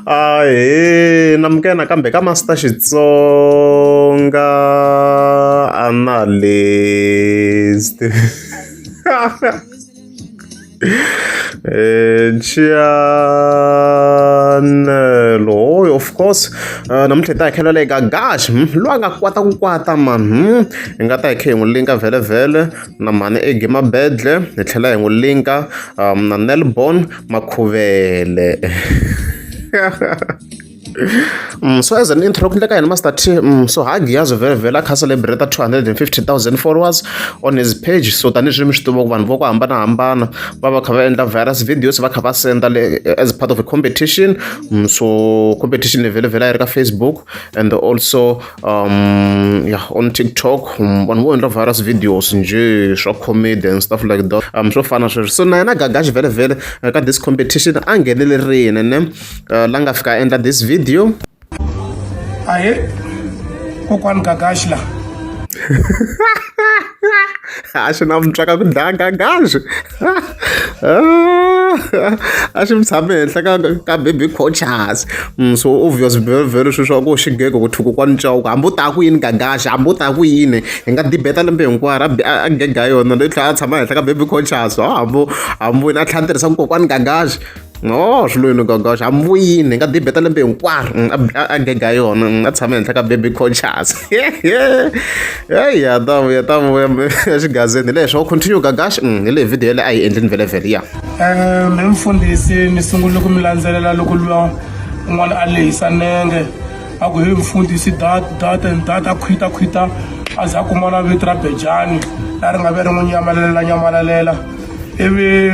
Ahee namukela nakambe ka Master Xitsonga Analyst channel oh of course namuntlha hi ta hi khelela le ka Gash loyi a nga kwata ku kwata mani hi nga ta hi kha hi n'wi linka vhele na mhani Eggy Mabedle hi tlhela hi n'wi linka na Nelbon Makhuvele so as an intro ku endleka yini Master T so ha Giyazo vhele vhele a kha celebrate 250,000 followers on his page so tanihileswi mi swi tiva ku vanhu vo ku hambanahambana va va kha va endla various videos va kha va senda le as part of a competition so competition leyi vhele vhele a yi ri ka Facebook and also yeah on TikTok vanhu vo endla various videos njhe swa comedy and stuff like that swo fana sweswo so na yena Gagash vhele vhele ka this competition a nghenelerile ne la nga fika a endla this video. Ahee kokwani Gagash la. A xi na mutswaka ku dlaya Gagash a xi mi tshame henhla ka ka baby conscious so obvious very very sweswo a ku xigego ku kokwani Chauke hambi u ta ku yini Gagash hambi u ta ku yini hi nga debate lembe hinkwaro a gega yona loyi tlhela a tshama henhla ka baby conscious hambi hambi a tlhela a tirhisa kokwani Gagash no swi loyini Gagash hambi u yini hi nga debate lembe hinkwaro a gega yona a tshama henhla ka baby conscious heyi ya ta vuya ta vuya exigazini hi leswo continue Gagash hi leyi video yaleyo a yi endleni vhele vhele ya Me mfundhisi ni sungule ku mi landzelela loko luya un'wana a lehisa nenge a ku he mfundhisi that that and that a khwita khwita a za a kuma na vito ra Bejani la ri nga ve ri n'wi nyamalalela nyamalalela ivi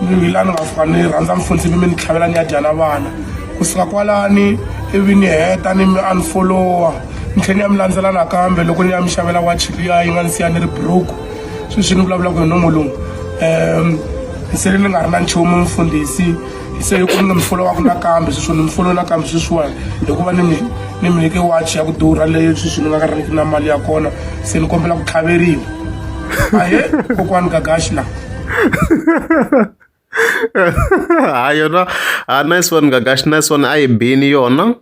ni la ni nga fika ni rhandza mfundhisi mi ni tlhavela ni ya dya na vana kusuka kwalani ivi ni heta ni mi unfollowa ni tlhela ni ya mi landzela nakambe loko ni ya mi xavela wachi liya yi nga ni siya ni ri broke sweswi ni vulavulaka hi nomo lowu se ni nga ri na nchumu mfundhisi se hi ku ni mi folowaka nakambe sweswi ni mi follow nakambe sweswiwani hikuva ni mi ni mi nyike wachi ya ku durha leyi sweswi ni nga riki na mali ya kona se ni kombela ku tlhaveriwa ahee kokwani Gagashi la. Ha yona ha nice one Gagash nice one a yi bini yona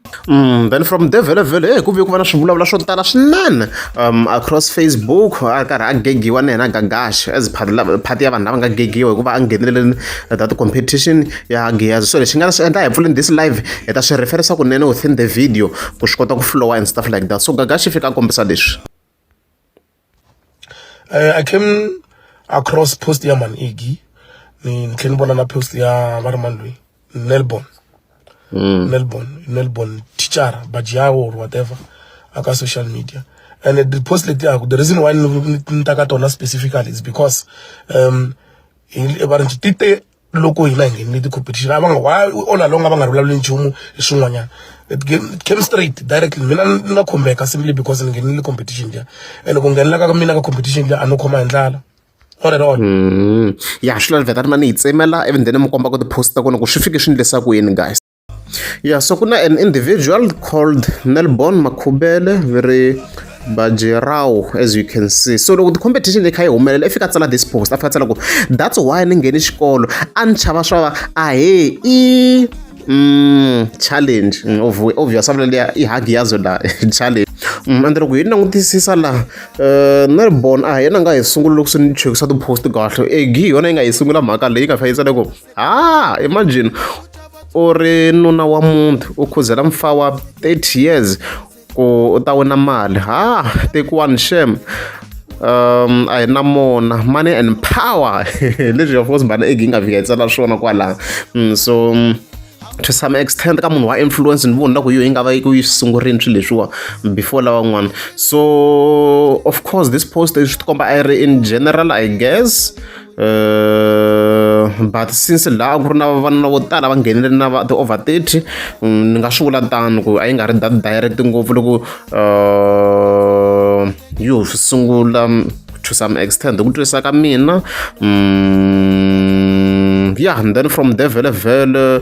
then from there vhele vhele hey ku vuye ku va na swivulavula swo tala swinene across Facebook a ri karhi a gegiwa na yena Gagash as part part ya vanhu lava nga gegiwa hikuva a nghenelele that competition ya Giyaz so lexi nga swi endla hi pfuleni this live hi ta swi referisa kunene within the video ku swi kota ku flowa and stuff like that so Gagash i fika a kombisa leswi. I came across post ya Man Iggy ni ni tlhela ni vona na post ya va ri mani loyi Melbourne Melbourne Melbourne teacher Bajiao or whatever aka social media and the post letiya the reason why ni ni ta ka tona specifically is because va ri ti te loko hina hi nghenile ti-competition a va nga why all along a va nga ri vulavuli nchumu hi swin'wanyana it came, it came straight directly mina ni na khumbeka simply because ni nghenile competition liya and ku nghenela ka mina ka competition liya a no khoma hi ndlala on and on Ya swi la vheta ni yi tsemela ivi then mi komba ku ti-post ta kona ku swi fike swi endlisa ku yini guys. Yeah, so ku na an individual called Melbourne Makhubele very Bajirao as you can see. So loko competition leyi kha yi humelela i fika tsala this post a fika tsala ku that's why ni ngheni xikolo a ni chava swa va ahee i challenge obvious a vula liya i hug yazo la challenge ende loko hi langutisisa la Melbourne a hi yena a nga hi sungula loko se ni chekisa ti-post kahle egi hi yona yi nga hi sungula mhaka leyi nga fika yi tsala ku ha imagine u ri nuna wa munhu u khuzela mufa wa 30 years ku u ta wina mali ha tekiwani shem a hi na mona money and power leswi of course mbana egi yi nga fika yi tsala swona kwalaho so to some extent ka munhu wa influence ni vona ku yo yi nga va yi ku yi sungurini swilo leswiwa before lavan'wana so of course this post swi tikomba a yi ri in general I guess but since laha ku ri na vavanuna vo tala va nghenele na va ti-over 30 ni nga swi vula tano ku a yi nga ri that direct ngopfu loko yo sungula to some extent ku twisisa ka mina yeah and then from there vhele vhele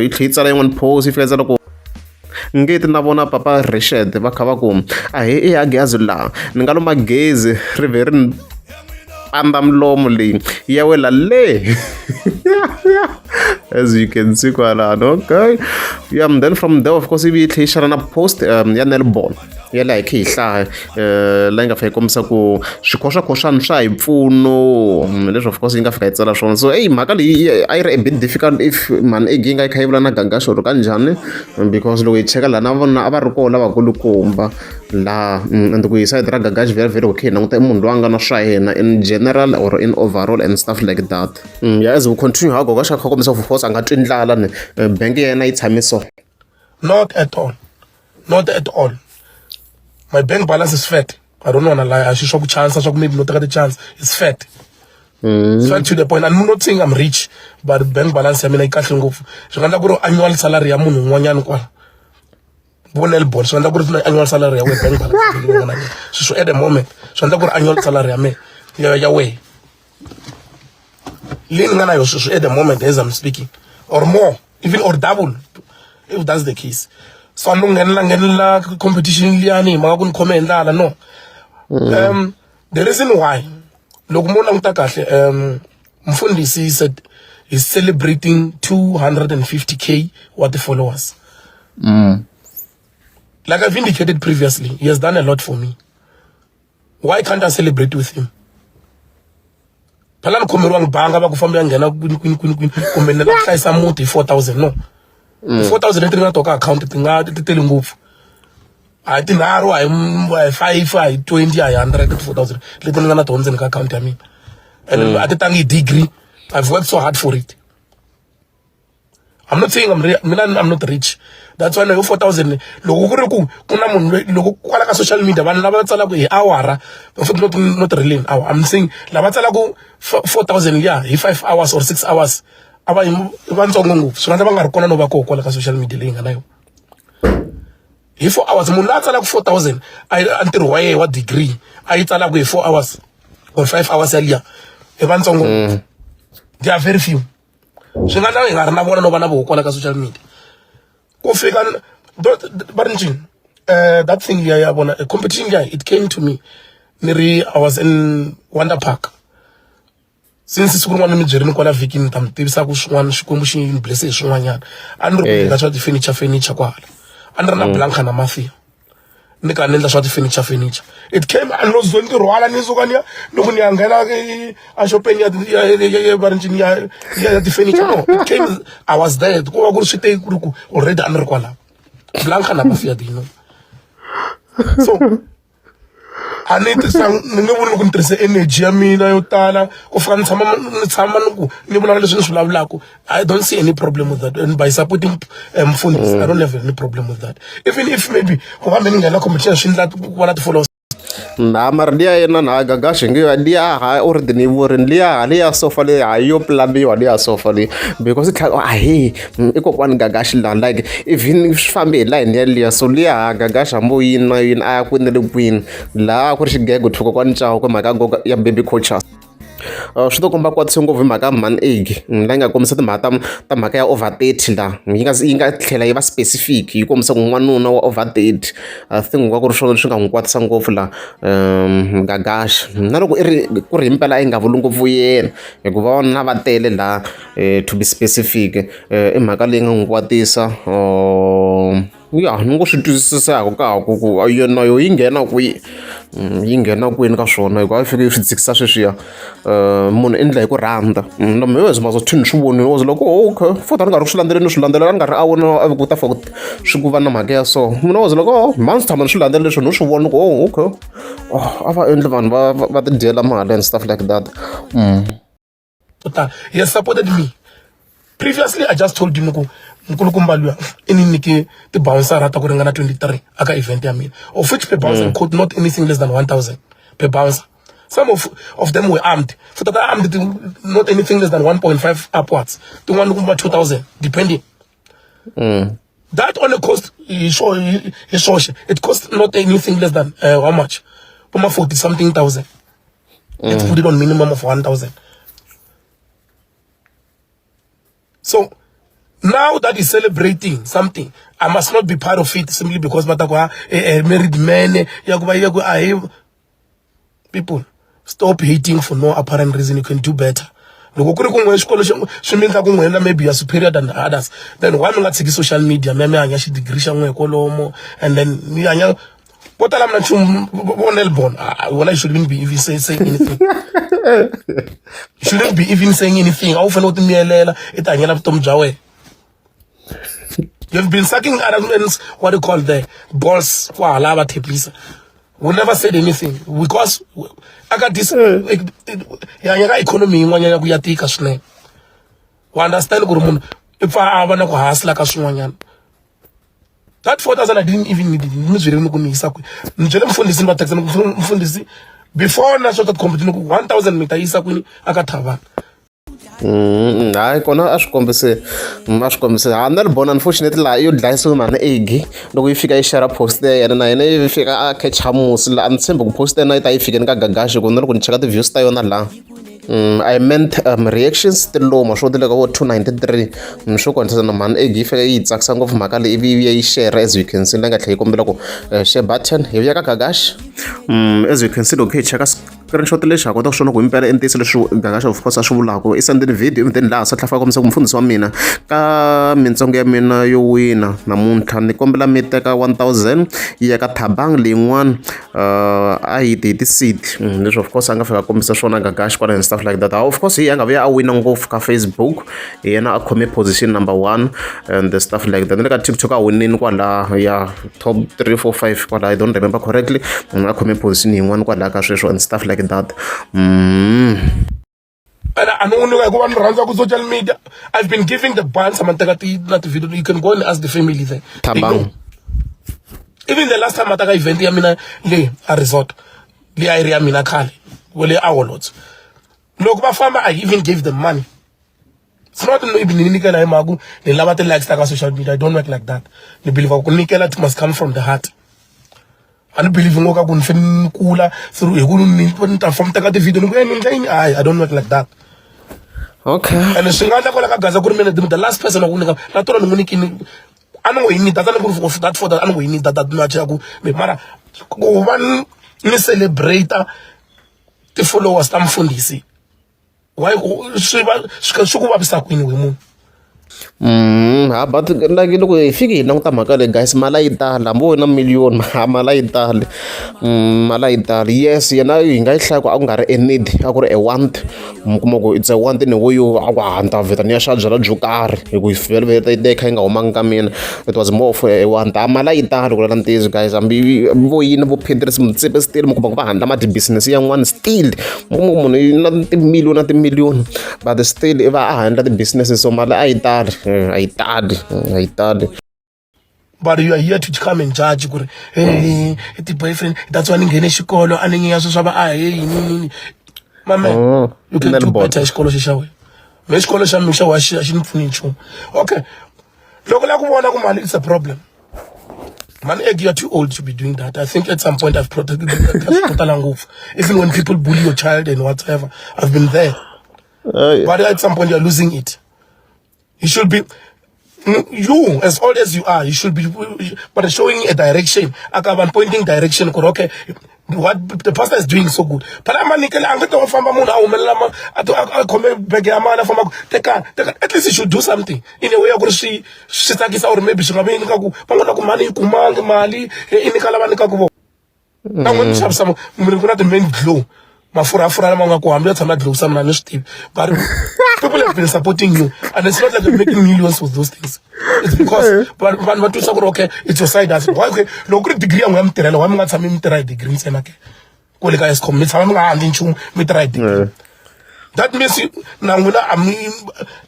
yi tlhela yi tsala yin'wana post yi fika yi tsala ku ngeti na vona papa Richard va kha va ku ahee i ya gezi laha ni nga lomba gezi ri vhe ri ni. Pandza milomo leyi ya wela le as you can see kwalano. Okay, yeah, and then from there, of course, ivi yi tlhe yi xana na post ya Nelbon ya laha hi khe hi hlaya laha yi nga fika yi kombisa ku swikhoxakhoxani swa hi pfuno leswi, of course, yi nga fika yi tsala swona. So eyi, mhaka leyi a yi ri a bit difficult if mhani egi yi nga yi kha yi vula na Gagaxoro ka njhani, because loko hi cheka laha na vona a va ri kona lavakulukumba laha and ku hi side ra Gagash very very okay, languta i munhu loyi a nga na swa yena in general or in overall and stuff like that. Yeah, as we continue, ha Gagash a kha kombisa, of course, a nga twi ndlala ni bank ya yena yi tshame so. Not at all, not at all. My bank balance is fat. I don't wanna lie. A xi swa ku chance swa ku maybe no teka ti-chance. It's fat. It's fat to the point. I'm not saying I'm rich, but bank balance ya mina yi kahle ngopfu. Swi nga endla ku ri annual salary ya munhu un'wanyana kwala vo Nelbon, swi nga endla ku ri annual salary ya wena, bank balance leyi nga na yona sweswo at the moment, swi endla ku ri annual salary ya mina ya wena leyi ni nga na yona sweswo at the moment as I'm speaking, or more even, or double if that's the case. So a ni nghenela nghenelela competition liyani hi mhaka ku ni khome hi ndlala, no. The reason why, loko mo languta kahle, mfundhisi said he's celebrating 250K wa ti-followers. Like I've indicated previously, he has done a lot for me. Why can't I celebrate with him? Phela ni khomeriwangi banga va ku famba ya nghena kwini kwini kwini kwini, kumbe ni lava ku hlayisa muti hi 4000, no. 4000 leti nga to ka akhawunti ti nga ti tele ngopfu, a hi tinharhu, a hi five, a hi 20, a hi 100. Ti-4000 leti ni nga na tona ndzeni ka akhawunti ya mina, and a ti tangi hi degree. I've worked so hard for it. I'm not saying mina I'm not rich. That's why na yo 4000, loko ku ri ku ku na munhu loyi loko kwala ka social media, vanhu lava tsalaka hi awara, futhi not really an hour, I'm saying lava tsalaka 4000 ya hi 5 hours or 6 hours, a va vantsongo ngopfu. Swi nga va nga ri kona no va koho kwala ka social media leyi nga na yona hi 4 hours. Munhu loyi a tsalaka 4000 a ntirho wa yena wa degree a yi tsalaka hi 4 hours or 5 hours yaliya i vantsongo ngopfu. They are very few. Swi nga na hi nga ri na vona no va na voho kwala ka social media ku fika va ri ncini that thing liya ya vona competition liya, it came to me ni ri, I was in Wonder Park. Since siku rin'wana ni mi byerini kwala vhikini, ni ta mi tivisa ku swin'wana Xikwembu xi ni blesse hi swin'wanyana. A ni ri ku endla swa ti-furniture furniture kwahala, a ni ri na Blanca na Mafia, ni ka ni endla swa ti-furniture furniture. It came, a ni lo zo ni ti rhwala, ni suka ni ya ni ku ni ya nghena exopeni ya va ri ncini ya ti-furniture, no. It came, I was there. Ku va ku ri swi te ku ri ku already a ni ri kwalaho, Blanca na Mafia, do you know? So a ni ni nge vuli ku ni tirhise energy ya mina yo tala ku fika ni tshama ni ku ni vulavula leswi ni swi vulavulaka. I don't see any problem with that. And by supporting mfundhisi, I don't have any problem with that, even if maybe ku va mi ni nghena competition swi endla ku va na ti-followers. Na mara liya yena na Gagashi nge liya ha already ni vurini liya ha liya sofa leyi ha yo planiwa liya sofa leyi, because tlhela ahe i kokwani Gagashi laha, like even swi fambe hi line yaliya. So liya ha Gagashi hambi u yini na yini a ya kwini na le kwini laha ku ri xigego to kokwani Chauke, mhaka ya nkoka ya baby coaches swi to komba kwatise ngopfu hi mhaka ya mhani egi la yi nga kombisa timhaka ta mhaka ya over 30 la yi nga tlhela yi va specific, yi kombisa ku n'wanuna wa over 30. I think ku nga ku ri swona leswi nga n'wi kwatisa ngopfu la Gagashi, na loko i ri ku ri himpela a yi nga vuli ngopfu yena, hikuva vavanuna va tele laha. To be specific, i mhaka leyi nga n'wi kwatisa. Ya, ni ngo swi twisisaka ka ku yona yo yi nghena kwihi, yi nghena kwini ka swona, hikuva a yi fike yi swi dzikisa sweswiya. Munhu endla hi ku rhandza na mehe mazo thini swi vonile, was like, "Oh, okay." Futhi a ni nga ri ku swi landzeleli, ni swi landzelela, a ni nga ri a vona a ku ta fika swi ku va na mhaka ya so. Mina was like, "Oh, mhani swi tshama ni swi landzelela leswi, no swi vona ku oh, okay, oh, a va endli vanhu va ti dyela mali and stuff like that." To tala. He has supported me previously. I just told you ku nkulukumba luya i ni nyike ti-bouncera ta ku ringana 23 aka event ya mina, of which per bouncer quote not anything less than 1000 per bouncer. Some of them were armed. Futhi ta armed not anything less than 1.5 upwards, tin'wana kumba 2000, depending. That on a cost hi swoxe, it cost not anything less than how much, kuma 40 something thousand. Let's put it on minimum of 1000. So now that he's celebrating something, I must not be part of it simply because mata ku a married man ya ku va ya ku a hi people. Stop hating for no apparent reason. You can do better. Loko ku ri ku n'we xikolo swi mi endla ku n'we maybe you are superior than others, then why mi nga tshiki social media mi ya mi hanya xidigiri xa n'we kolomo and then mi hanya vo tala mina nchumu vo Nelbon wona you shouldn't be even saying anything. You shouldn't be even saying anything. A wu fanele u timiyelela i ti hanyela vutomi bya wena. You've been sucking other men's, what do you call the balls, kwahala va theplisa. We never said anything because aka this hi hanya ka economy yin'wanyana ya ku ya tika swinene. Wa understand ku ri munhu i pfa a va na ku hustla ka swin'wanyana. That 4000 I didn't even need it. Ni byele ni ku ni yisa kwihi. Ni byele mufundhisi ni va taxi ni ku mufundhisi before na swo ta ti ni ku 1000 mi ta yisa kwini aka Thavana. Hayi kona a swi kombise a swi kombise ha na ri bona unfortunately laha yo dlayisiwe mhani Eggy loko yi fika yi share post ya yena na yena yi fika a catch musi laha a ni tshembi ku post ya yena yi ta yi fikeni ka Gagashi ku na loko ni cheka ti-views ta yona laha. I meant reactions ti low ma swo ti le ka vo 293 swo kombisa na mhani Eggy yi fika yi yi tsakisa ngopfu mhaka leyi ivi yi ya yi share as you can see la nga tlhela yi kombela ku share button hi vuya ka Gagashi. As you can see loko hi cheka screenshot lexi ha kota ku swi vona ku himpela i ntiyiso leswi Gagashi of course a swi vulaka i sendini video ivi then laha sa tlhela a kombisa ku mufundhisi wa mina ka mintsongo ya mina yo wina namuntlha ni kombela mi teka 1000 yi ya ka Thabang leyin'wana a yi ti hi ti-seed leswi of course a nga fika a kombisa swona Gagashi kwala and stuff like that. Of course hi a nga vuya a wina ngopfu ka Facebook hi yena a khome position number one and the stuff like that na le ka TikTok a winini kwala ya top 3 4 5 kwala I don't remember correctly a khome position yin'wana kwalaha ka sweswo and stuff like that. And a ni n'wi nyika hikuva ni rhandza ku social media. I've been giving the band tshama ni teka ti na ti-video. You can go and ask the family there. They know. Thabang. Even the last time a ta ka event ya mina le a resort leyi a yi ri ya mina khale le a Holotso. Loko va famba I even gave them money. It's not no even ni nyikela hi mhaka ku ni lava ti-likes ta ka social media. I don't work like that. Ni believe ku nyikela it must come from the heart. A ni believe ngo ka ku ni fanele ni kula through hi ku ni ni ta famba teka ti-video ni ku ni endla yini hayi I don't work like that. Okay. And swi nga endla kwala ka Gaza ku ri mina the last person wa ku nyika na tolo ni n'wi nyikini a ni ngo yi need that a ni ku ri that for that a ni ngo yi need that much ya ku mara ku va ni celebrate ti-followers ta mufundhisi why swi va swi ku vavisa kwini we munhu. Ha but like loko hi fike hi languta mhaka leyi guys mali a yi tali hambi wo na million mali a yi tali mali a yi tali yes yena hi nga yi hlaya ku a ku nga ri a need a ku ri a want mi kuma ku it's a want in a way yo a ku ha ni ta vheta ni ya xava byalwa byo karhi hi ku vhele yi kha yi nga humangi ka mina it was more of a want a mali a yi tali ku vulavula ntiyiso guys hambi vo yini vo Patrice Motsepe still mi kuma ku va handla ma-business yan'wana still mi kuma ku munhu i na timiliyoni na timiliyoni but still i va a handla ti-business so mali a yi tali a yi tali a yi tali. But you are here to come and judge ku ri hey ti-boyfriend that's why ni nghene xikolo a ni nyinya sweswo va a hey yini yini my man you can do better xikolo xe xa wena me xikolo xa mina xa wa xi a xi ni pfuni nchumu okay loko la ku vona ku mali it's a problem Man, Egg, you're too old to be doing that. I think at some point I've protected tala ngopfu. Even when people bully your child and whatever, I've been there. But at some point you're losing it. You should be you as old as you are, you should be but showing a direction. Akavan pointing direction. Okay, what the pastor is doing so good. But I'm a nickel, I'm going to famba munhu a humelela ma a khome bege ya mali a famba teka teka at least you should do something in a way ya ku ri swi swi tsakisa or maybe swi nga vi nyika ku van'wana ku mali yi kumangi mali i nyika lava nyikaka vona na n'we mi xavisa mi ku na ti-main glow mafurhafurha lama nga ku hambi yo tshama glowisa mina ni swi tivi but people have been supporting you and it's not like you're making millions with those things it's because vanhu va twisisa ku ri okay it's your side hustle why okay loko ku ri degree ya n'wina mi tirhela why mi nga tshami mi tirha hi degree ntsena ke kwale ka Eskom mi tshama mi nga handli nchumu mi tirha hi degree that means na n'wina a mi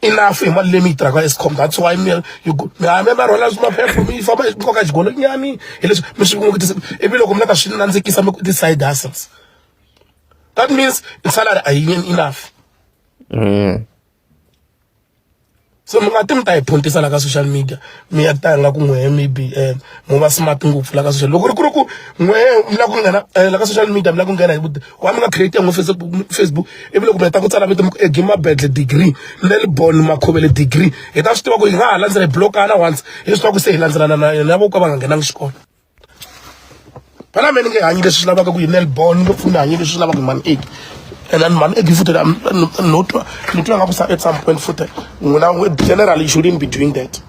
enough hi mali leyi mi yi tirhaka Eskom that's why mi mi ya mi ya rhwala maphepha mi famba hi nkoka xigolonyani hi leswi mi swi vutisa ivi loko mi la ta swi nandzikisa mi ku ti-side hustles that means salary a yi enough. So mi nga ti mi ta hi phuntisa la ka social media mi ya ta nga ku n'wehe maybe mo va smart ngopfu la ka social loko ri ku ri ku n'wehe mi la ku nghena la ka social media mi la ku nghena hi wa mi nga create n'we Facebook ivi loko mi heta ku tsala vito mi ku Eggy Mabedle degree Nelbon Makhovele degree hi ta swi tiva ku hi nga ha landzela hi block-ana once hi swi tiva ku se hi landzelana na na vo ka va nga nghenangi xikolo. Phela me ni nge hanyi leswi swi lavaka ku hi Nelbon ni nge pfuni hanyi leswi swi lavaka hi Mani Egg and then Mani Egg futhi no twa ni twa nga ku at some point futhi n'wina generally you shouldn't be doing that.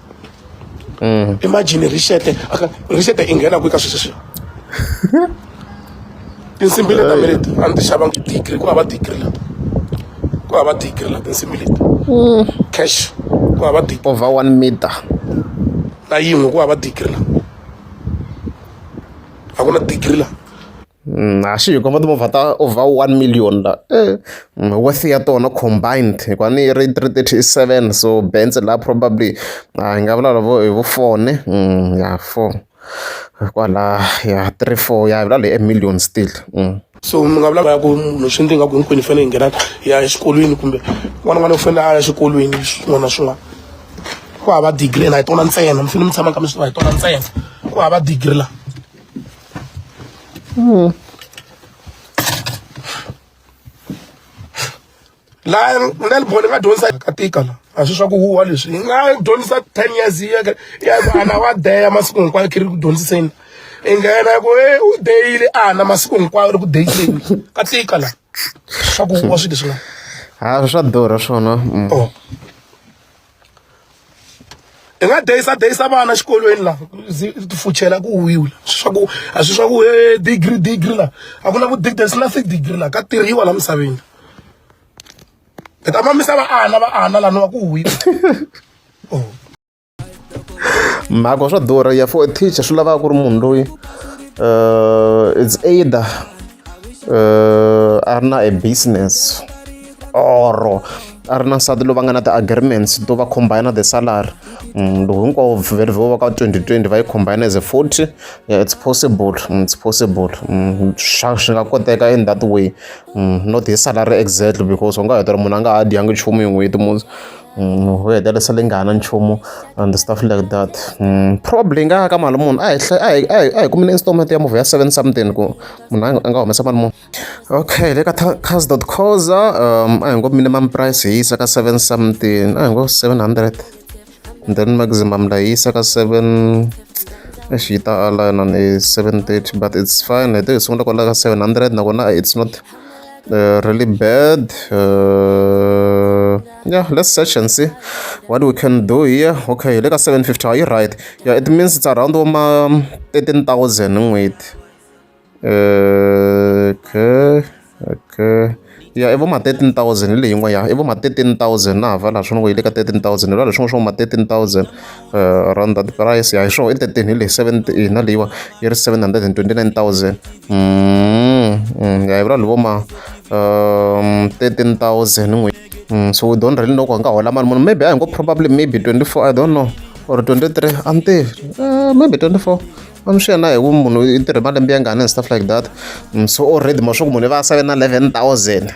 Imagine Rixete aka Rixete i nghena kwi ka sweswo sweswo tinsimbi leta mi leti a ni ti xavangi degree ku hava degree la ku hava degree la tinsimbi leti cash ku hava degree Over 1 meter. Na yin'we ku hava degree la a ku na degree la. A xi hi komba timovha ta over 1 million la worth ya tona combined hikuva ni yi ri 337, so Benz la probably a hi nga vulavula vo hi vo four ne ya four kwala ya three four ya hi vulavula hi a million still. So mi nga vulavula ku munhu swi ndzi nga ku hinkwenu hi fanele hi nghena hi ya exikolweni kumbe n'wana n'wana u fanele a ya exikolweni swin'wana na swin'wana ku hava degree na hi tona ntsena mi fanele mi tshama ka mi swi tiva hi tona ntsena ku hava degree la. Laha Nelbon nga dyondzisa ka tika la a swi swa ku huwa leswi hi nga dyondzisa 10 years yi ya ku ana wa deya masiku hinkwayo khe ri ku dyondziseni i nghena ku e u deyile ana masiku hinkwayo ri ku deyiseni ka tika la swa ku huwa swilo leswi nga Ha swa durha swona. Oh i nga deyisa deyisa vana xikolweni la ti fuchela ku huwiwa swa ku a swi swa ku e degree degree la a ku na ku there's nothing degree la ka tirhiwa la misaveni hi ta mamisa va ana va ana lani wa ku huwiwa oh. Mhaka swa durha ya for a teacher swi lava ku ri munhu loyi it's either a ri na a business or a ri na nsati lowu va nga na ti-agreements to va combine the salary loko hinkwawo vhele vo va ka 2020 va yi combine as a 40. Yeah, it's possible, it's possible, swa swi nga koteka in that way, not hi salary exactly because u nga hetelela munhu a nga ha dyangi nchumu hi n'hweti musi u hetelela leyi nga ha na nchumu and stuff like that. Probably yi nga ya ka mali muni a hi a hi a hi a hi kumile installment ya movha ya seven something ku munhu a nga humesa mali muni. Okay, le ka cars.co.za a hi ngo minimum price hi yisa ka seven something, a hi ngo 700, then maximum la yi yisa ka seven. Exi yi ta ala na i 730, but it's fine. Hi te hi sungula kwala ka 700 nakona it's not really bad. Yeah, let's search and see what we can do here. Okay, le ka 750 are you right? Yeah, it means it's around ma 13,000 n'hweti. Okay, yeah, i vo ma 13,000 hi leyi yin'we ya i vo ma 13,000 na ha vala swona ku yi le ka 13,000 hi leswi swo ma 13,000 around that price ya hi swona i 13 hi leyi seven na leyiwa yi ri 729,000. Ya hi vula vo ma 13,000 n'hweti. So we don't really know ku a nga hola mali muni. Maybe a hi ngo probably maybe 24, I don't know, or 23, a ni tivi, maybe 24 a ni swi ya na hi ku munhu i tirhe malembe ya ngani and stuff like that. So already ma swa ku munhu i va a save na 11,000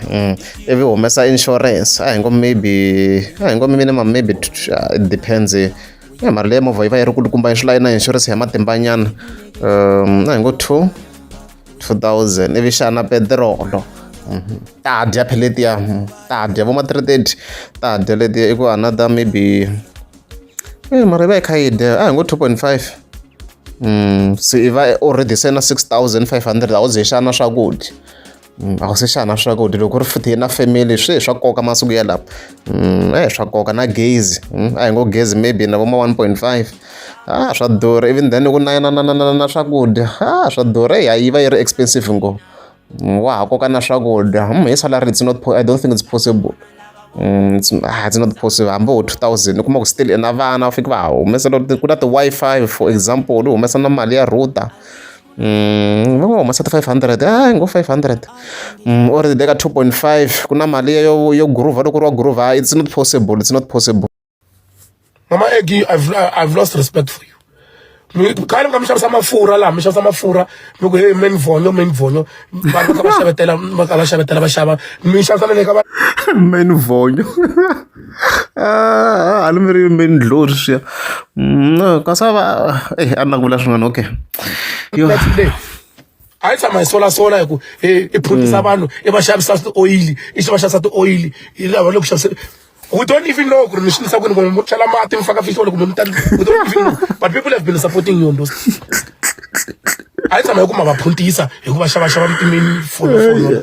ivi humesa insurance a hi ngo maybe a hi ngo minimum maybe it depends ya mali leyi movha yi va yi ri kulukumba swi la na insurance ya matimbanyana a hi ngo 2,000 ivi xana petirolo ta dya phela letiya ta dya vo ma 330 ta dya letiya i ku another maybe mara yi va yi kha yi dya a hi ngo 2.5. Se i va already se na 6500 a wu ze xana swakudya a wu se xana swakudya loko ku ri futhi na family swi swa nkoka masiku ya lawa swa nkoka na gezi a hi ngo gezi maybe na vo ma 1.5 ah swa durha even then ku na na na na na na swakudya ah swa durha ya yi va yi ri expensive ngopfu wa ha koka na swakudya hi salary it's not I don't think it's possible. It's not possible hambi ho 2000 u kuma ku still i na vana u fika va humesela ku na ti-Wi-Fi for example u humesa na mali ya router va nga humesa ti-500 a ngo 500 or le ka 2.5 ku na mali yo yo groova loko ri wa groova. It's not possible, it's not possible. Mama Eggy, I've lost respect for you. Khale mi kha mi xavisa mafurha laha mi xavisa mafurha mi ku hey men vonyo men vonyo vanhu va kha va xavetela va kha va xavetela va xava mi xavisa na le ka va men vonyo ah mi ri men dlori swiya no kasi va eh a na ku vula swin'wana okay yo a yi tshama hi solasola hi ku i phutisa vanhu i va xavisa ti-oyili i va xavisa ti-oyili i lava le ku xaviseni. We don't even know ku ri mi swi ndlisa kwini kumbe mi chela mati mi faka fish oil kumbe mi ta, we don't even know, but people have been supporting you on those. A yi tshama hi kuma va phuntisa hikuva xavaxava mpimeni folofolo.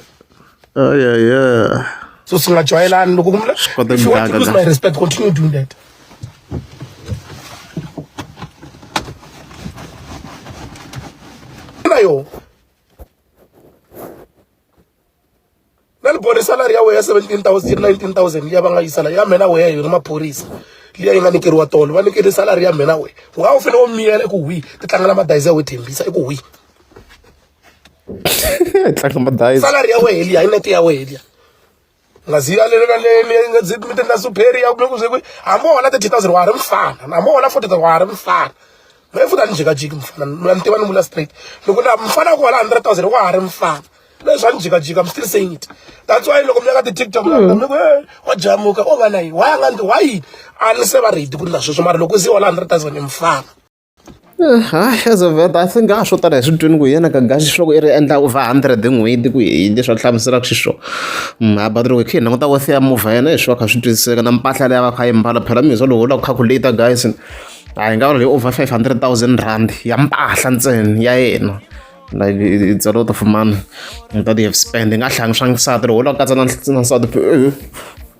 Oh yeah, yeah. So swi nga jwayelani loko ku kota if you want to ku lose gaga. my respect, continue doing that. Na yo na ni borisa salary ya wehe ya 17,000 19,000 liya va nga yisala ya mina wehe hi ri maphorisa liya yi nga nyikeriwa tolo va nyikele salary ya mina wehe u nga u fanele u miyela i ku hwi ti tlangela madayizi ya we thembisa i ku hwi. Tlanga madayizi. Salary ya wehe liya i nete ya wehe liya nga zi ya le na le le nga zi mi tendla superior kumbe ku ze ku hambi wo hola 30,000 wa ha ri mfana hambi wo hola 40,000 wa ha ri mfana. Mehe futhi a ni jikajiki mfana mina ni tiva ni vula straight loko na mfana wa ku hola 100,000 wa ha ri mfana. Leswi a ni jikajika, I'm still saying it. That's why loko mi ya ka ti-TikTok mi ku hey wa jamuka o va na yini why a nga ndli why a ni se va ready ku ndla sweswo mara loko se hola 100,000 i mfana. Hayi, as of that, I think a swo tala hi swi twini ku yena Gagashi loko i ri endla over 100 hi n'hweti ku hi leswi a hlamuselaka xiswona. But loko hi kha hi languta worth ya movha yena hi swi va kha swi twisiseka na mpahla leyi a va kha yi mbala phela mizwa loko u lava ku calculate guys a hi nga vula hi over 500,000 rand ya mpahla ntsena ya yena. Like it's a lot of money that you have spent. Hi nga hlangi swa nsati loko u lava ku katsa na nsati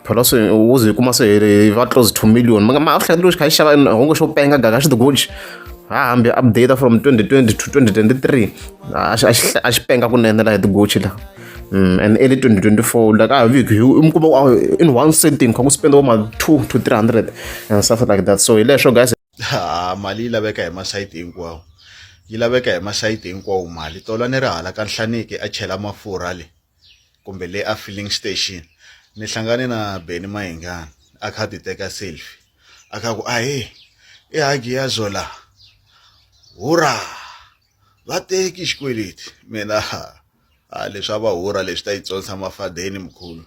phela swi wo ze hi kuma se hi va close to million ma ma hleketa loko xi kha xi xava hongo xo penga gaga xi ti-Gucci ha hambi update from 2020 to 2023 a xi a xi a xi penga kunene laha hi ti-Gucci la. And early 2024 like a vhiki hi mi kuma in one sitting kha ku spend ma 2 to 300 and stuff like that, so hi leswo guys. Ha mali yi laveka hi masayiti hinkwawo yi laveka hi masayiti hinkwawo mali tolo ni ri hala ka Nhlaniki a chela mafurha le kumbe le a filling station ni hlangane na Benny Mayengani a kha a ti teka selfie a kha ku ahee i hagi ya zola hurra va teki xikweleti mina a leswi a va hurha leswi ta yi tsonisa mafadeni mkhulu.